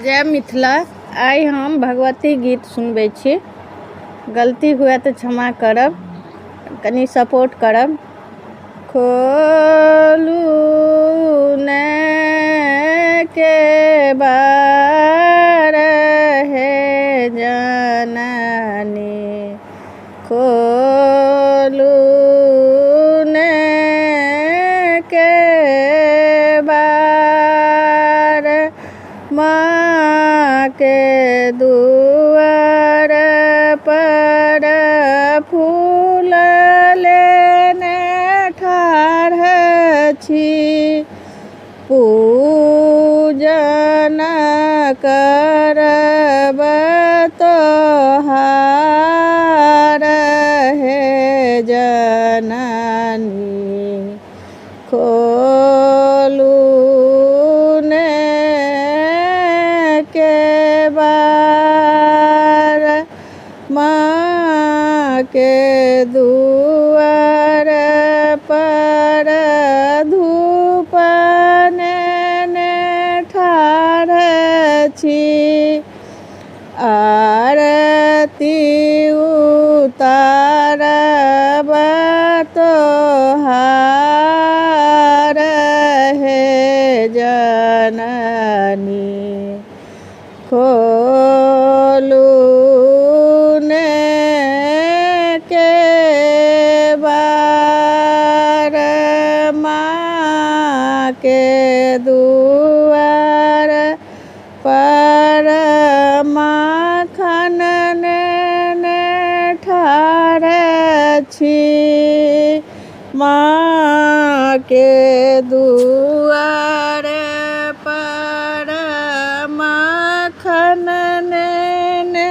जय मिथिला। आइ हम भगवती गीत सुनबै छी। गलती हुए तऽ क्षमा करब, कनि सपोर्ट करब। खोलू ने के बार हे जननी, खोलू ने के बार, माँ के दुआर पर फूल लेने ठाढ़ छी, पूजन करब तोहार हे जननी, खोलू ने के बार, माँ के दुआर पर धूप नेने ठाढ़ छी, आरती उतारब तोहार हे जननी, खोलू ने के बार, माँ के दुआर पर माखन नेने ठाढ़ छी, माँ के दुआर पर माखन नेने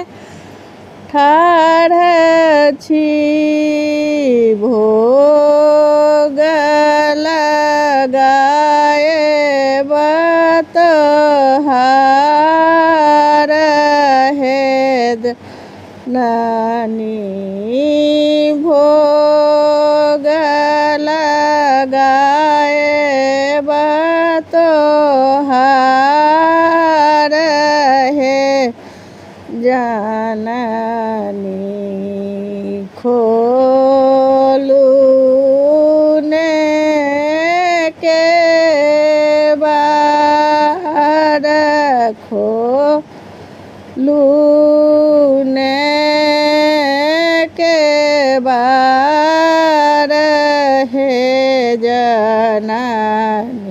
ठाढ़ छी, भोग लगाएब तोहार हे जननी, भोग लगाएब तोहार हे जननी, खोलू ने के बार, खोलू ने के बार हे जननी।